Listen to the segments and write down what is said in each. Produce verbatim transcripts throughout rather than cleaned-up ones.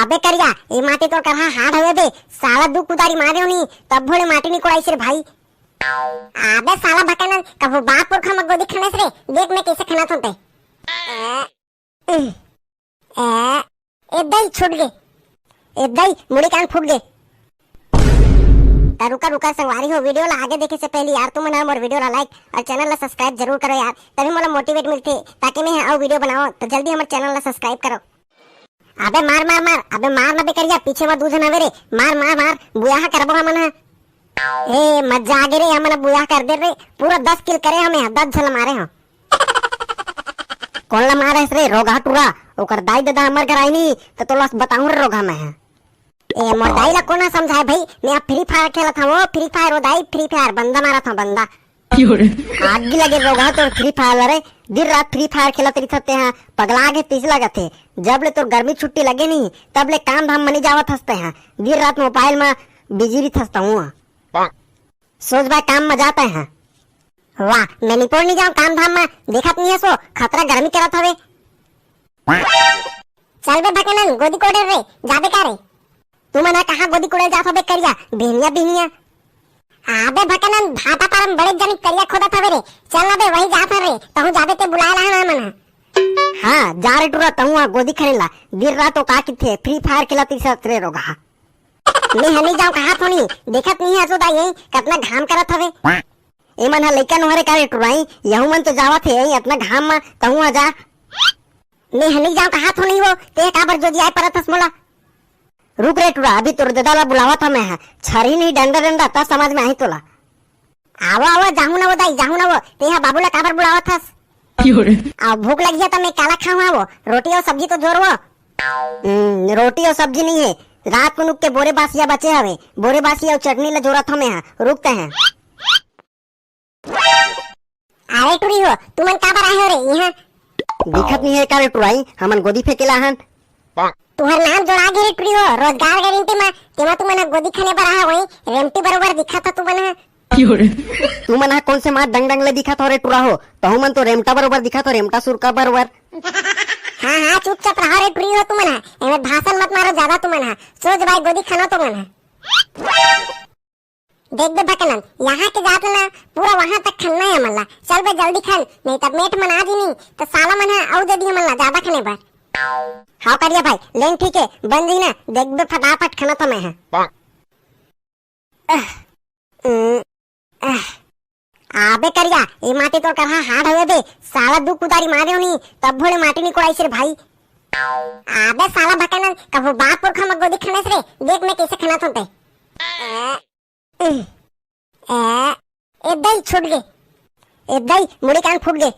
अबे करिया, ए माटी तोर करहा हार्ड हवे बे, साला दू कुदारी मारे होनी, तब भोले माटी नी कोड़ाइस रे भाई। अबे साला भकनन, कभू बाप पुरखा म गोदी खनेस रे, देख मैं कैसे खना थोंते। ए, ए, ए दई छूट गे, ए दई मुड़ी कान फूट गे। त रुका रुका संगवारी हो, वीडियो ला आगे देखे से पहले यार तुमन ह मोर वीडियो ला लाइक और चैनल ला सब्सक्राइब जरूर करो यार, तभी मोला मोटिवेट मिलथे ताकि मैं अउ वीडियो बनाओ। तो जल्दी हमर चैनल ला सब्सक्राइब करो। अबे मार मार मार, अबे मार ना बे करिया, पीछे म दू झन हवे रे, मार मार मार, बुयाहा करबो हमन ह। ए मजा आगे रे, हमन ह बुयाहा कर दे रे, पूरा दस किल करे हमें, दस झन मारे हो। कोन ला मारे हस रे रोगहा टूरा? ओकर दाई ददा हमर घर आई नी, त तोला बताऊं रे रोगहा मैं ह। ए मोर दाई ला कोन ह समझाए भाई, मैं अब फ्री फायर खेलत हवं, फ्री फायर ओ दाई, फ्री फायर बंदा मारत हवं बंदा। आगी लगे रोगहा तोर फ्री फायर ला रे, दिन रात फ्री फायर खेलत रहिथस तेहा, पगला गे तइसे लगत हे। जब ले तोर गर्मी छुट्टी लगे नी, तब ले काम धाम म नी जावत हस तेहा, दिन रात मोबाइल म बिजी रहिथस तहूं। सोच भाई काम म जात हे। वाह, मैं निपोर नी जाऊं काम धाम म, देखत नी हस वो, खतरा गर्मी करत हवे। चल बे भकनन, गोदी कोड़े रे, जाबे का रे? तुमन ह कहाँ गोदी कोड़े जात हो बे करिया, बिहनिया बिहनिया? अबे भकनन, भाटा पारम बड़े जनी करिया खोदत हवे रे, चल ना बे, वही जात हन रे, तहूं जाबे ते बुलाए ला हमन ह। हाँ, जा रे टूरा, तहूं ह गोदी खने ला, दिन रात ओ का किथे, फ्री फायर खेलत रहिथस रे रोगहा। मैं ह नी जाऊं कहात हों नी, देखत नी हस ओ दाई, कतना घाम करत हवे। ए मन ह लइका नोहरे का रे टुराई, यहू मन तो जावत हे, अतना घाम म तहूं ह जा। मैं ह नी जाऊं कहात हों नी वो, ते काबर जोजियाए परत हस मोला? रुक रे टुरा, अभी तोर ददा ला बुलावत हवं मैं ह, छरही नहीं डंडा डंडा, त समझ में आही तोला। आवा आवा, जाहूं ना वो दाई, जाहूं ना वो, ते ह बाबू ला काबर बुलावत हस? अब भूख लगी है त मैं काला खाऊं वो, रोटी अउ सब्जी तो जोर वो। हम्म, रोटी अउ सब्जी नहीं है, रात को नुक के बोरे बासिया बचे हवे, बोरे बासिया अउ चटनी ला जोरत हवं मैं ह, रुक ते हैं। अरे टुरी हो, तुमन काबर आए हो रे इहाँ? दिखत नहीं है का रे टुराई, हमन गोदी फेंके ला हन। तुहर नाम जोड़ा गे रे टुरी हो, रोजगार गारंटी म, तेमा तुमन ह गोदी खने बर आए हो, वही रेमटी बरोबर दिखत हो तुमन ह। तुमन ह कोन से माँ डंग डंग ले दिखत हो रे टुरा हो, तहू मन तो रेमटा बरोबर दिखत हो, रेमटा सुरका बरोबर। हाँ हाँ, चुपचाप रहो रे टुरी हो तुमन ह, एमे भाषण मत मारो ज्यादा तुमन ह, सोच भाई गोदी खनो तुमन ह। देख बे भकनन, यहाँ के जात ना पूरा वहाँ तक खनना है हमन ला। चल बे जल्दी खन, नहीं तब मेठ मन आ जी नी, त साला मन ह अउ दे दी हमन ला ज्यादा खने बर। हाँ करिया भाई, लेन ठीक है, बन जी ना, देख बे फटाफट खनत हवं मैं ह। अह, उम, अह। आबे करिया, ए माटी तोर करहा हार्ड हवे बे, साला दू कुदारी मारे होनी, तब भोले माटी नी कोड़ाइस रे भाई। आबे साला भकनन, कभू बाप पुरखा म गोदी खनेस रे, देख मैं कैसे खनत हों ते। ए, ए, ए दई छूट गे। ए दई, मुड़ी कान फूट गे।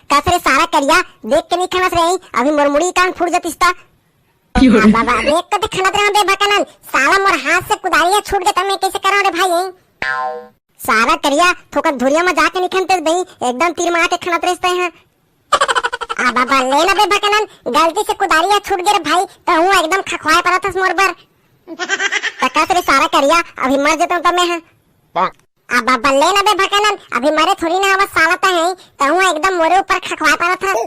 कस रे सारा करिया, देख के नहीं खनस रे, अभी मोर मुड़ी कान फूट जतिस ता। आ बाबा, देख के ते खनत रहे बे भकनन, साला मोर हाथ से कुदारिया छूट गे त मैं कैसे करा रे भाई? सारा करिया, थोकन धुरिया म जाके नहीं खनते बे, एकदम तीर मार के खनत रहिस ते ह। आ बाबा, ले ना बे भकनन, गलती से कुदारिया छूट गे रे भाई, त हूँ एकदम खखवाए परत हस मोर बर। त कस रे सारा करिया, अभी मर जतों त मैं ह। आ बाबा, ले ना बे भकनन, अभी मरे थोड़ी ना हवस साला त है, त हूँ एकदम मोरे ऊपर खखवाए परत हस।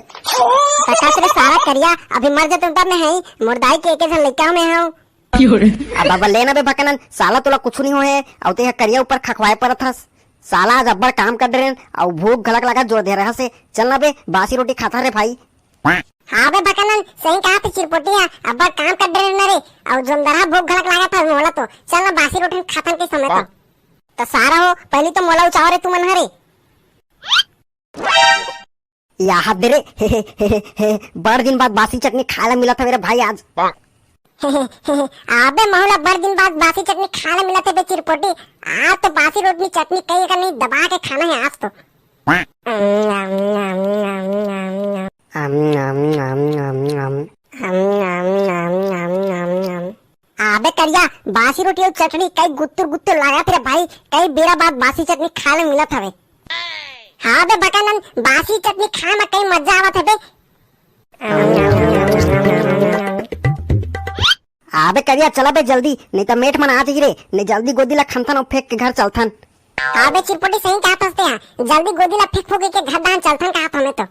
त कस रे सारा करिया, अभी मर जतों त मैं है, मोर दाई के एके झन लइका हूँ मैं हूँ। आ बाबा, ले ना बे भकनन, साला तोला कुछु नहीं होए, अउ ते ह करिया ऊपर खखवाए परत हस। साला आज अब्बड़ काम कर डरेन, अउ भूख घलक लागत जोर दे रहा से। चल ना बे, बासी रोटी खाता रे भाई। हाँ बे भकनन, सही कहा थे चिरपोटी ह, अब्बड़ काम कर डरेन रे, अउ जोंदरहा भूख घलक लागत हस मोला तो। चल ना बासी रोटी खाथन के समय तो। त सारा हो, पहली तो मोला उचाओ रे तुमन ह रे। याद दे रे, बड़ दिन बाद बासी चटनी खाए ला मिलत हवे रे भाई आज। अबे महू ला बड़ दिन बाद बासी चटनी खाए ला मिलत हे बे चिरपोटी। आज तो बासी रोटी चटनी कहीं का नहीं दबा के खाना है आज तो। अबे करिया, बासी रोटी अउ चटनी कई गुत्तुर गुत्तुर लागत रे भाई, कई बेरा बाद बासी चटनी खाए ला मिलत हवे। हाँ बे भकनन, बासी चटनी खाए म कई मजा आवत हे बे। आबे करिया, चला बे जल्दी, नहीं त मेठ मन आ जाही रे, नहीं जल्दी गोदी ला खनथन अउ फेंक के घर चलथन। आबे चिरपोटी, सही कहत हस ते ह, जल्दी गोदी ला फेंक फूंक के घर दान चलथन कहत हमें तो।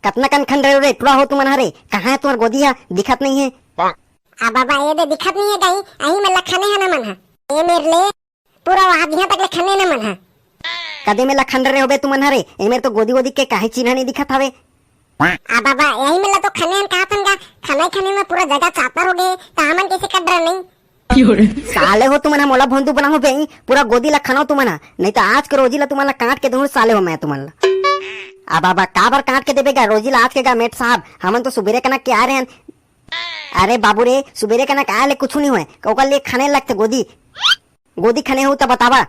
कतना कन खन रहे हो रे, टुरा हो तुमन ह रे? कहाँ हे तुम्हर गोदी ह? दिखत नहीं हे। आ बाबा, ए दे दिखत नहीं हे कहीं, अही में ल खने हे ना मन ह। ए मेर ले, पूरा वहां दिहा तक ले खने ना मन ह। कदे में ल खन रहे हो बे तुमन ह रे? ए मेर तो गोदी वोदी के काहे चिन्हा नहीं दिखत हवे। आ बाबा, यही में ल तो खने हन कहा थन गा, खने खने में पूरा जगह चातर हो गए, त हमन कैसे कट रहे नहीं? साले हो तुमन ह, मोला भोंदू बनाओ बे, पूरा गोदी ला खनाओ तुमन ह, नहीं तो आज के रोजी ला तुमन ला काट के दूं साले हो मैं तुमन ला। आ बाबा, काबर काट के देबे गा रोजी ला आज के गा मेट साहब, हमन तो सुबेरे कनक के आ रहे हन। अरे बाबू रे, सुबेरे कनक आए ले कुछ नहीं होए, ओकर लिए खने लगते गोदी, गोदी खने हो त बतावा।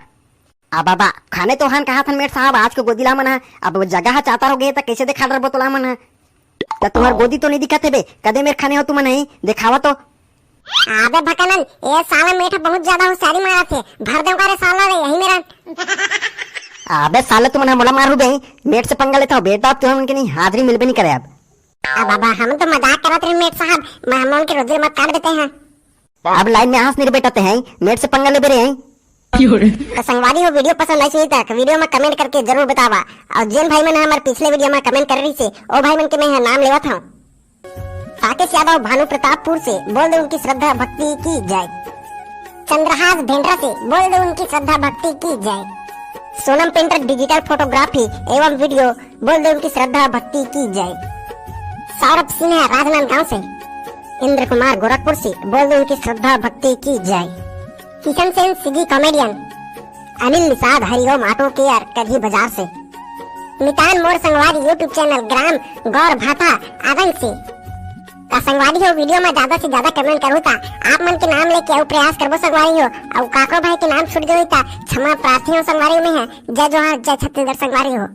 आ बाबा, खने तो हन कहा थन मेट साहब, आज के गोदी ला मन ह, अब जगह ह चातर हो गए त कैसे देखा डरबो तोला मन ह? त तुम्हार गोदी तो नहीं दिखत हे बे, कदे मेर खने हो तुमन ह, देखावा तो। अबे भकनन, ए साला मेठ बहुत ज्यादा होशियारी मारत हे, भर देंव का रे साला रे, यही मेरा। अबे साले तुमन ह मोला मारू बे, मेठ से पंगा लेता हो बेटा, तुमन के नहीं हाजिरी मिलबे नहीं करे अब। अब बाबा, हम तो मजाक करत रहे मेठ साहब, मैं हम उनके रोजी मत काट देते हैं। अब लाइन में हंस नहीं रे बेटा ते हैं, मेठ से पंगा लेबे रे हैं। तो संगवारी हो, वीडियो पसंद आई सुनी तक वीडियो में कमेंट करके जरूर बतावा। और जिन भाई मन हमारे पिछले वीडियो में कमेंट कर रही से, ओ भाई मन के मैं नाम लेवत हूँ। राकेश यादव भानु प्रतापपुर से बोल दे उनकी श्रद्धा भक्ति की जय। चंद्रहास भेंडरा से बोल दे उनकी श्रद्धा भक्ति की जय। सोनम पेंटर डिजिटल फोटोग्राफी एवं वीडियो बोल दे उनकी श्रद्धा भक्ति की जय। सौरभ सिन्हा राजनांदगांव से, इंद्र कुमार गोरखपुर से बोल दे उनकी श्रद्धा भक्ति की जय। किशन सेन सीधी comedian, Anil Nishad Hariom auto care कधी बाजार से, मितान मोर संगवारी YouTube चैनल ग्राम गौर भाटा आदन से। का संगवारी हो, वीडियो में ज्यादा से ज्यादा कमेंट करू ता आप मन के नाम लेके अउ प्रयास करबो संगवारी हो। अउ काकरो भाई के नाम छूट गई ता क्षमा प्रार्थी हो संगवारी में है। जय जोहार, जय छत्तीसगढ़ संगवारी हो।